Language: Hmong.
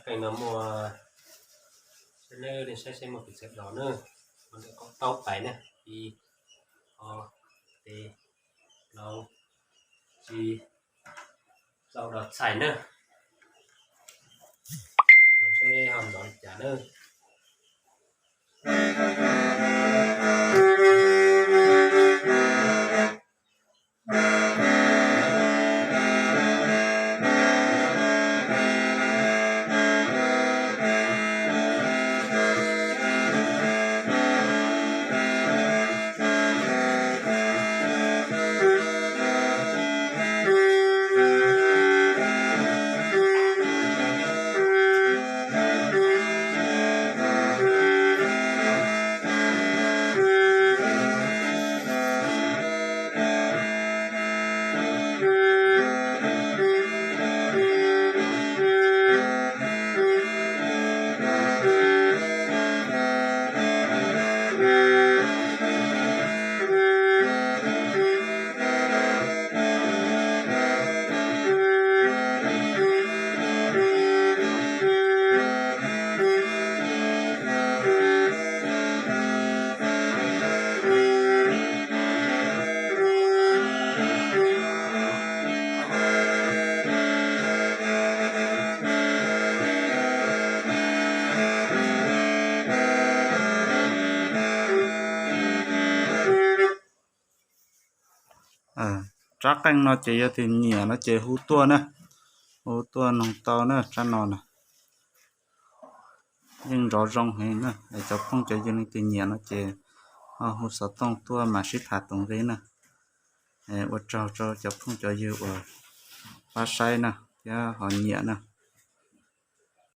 Qeej no muaj, saib nawb, nej saib seb muaj pes tsawg dos na. Muaj ntawm kaum tau pais na, ib, ob, peb, plaub, tsib, rau dos txhais na. Seb ho ntxov li cas na. Rab qeej no ces yog tus nyiam no ces hu tuaj na, hu tuaj noog tau na, rab no na. Yeej nrov zoo heev na, es cov phooj cov ywg leej twg nyiam no ces ho hu xov tooj tuaj mam sib tham tus nqi na. Ua tsaug rau cov phooj cov ywg uas pab saib na thiab ho nyiam na.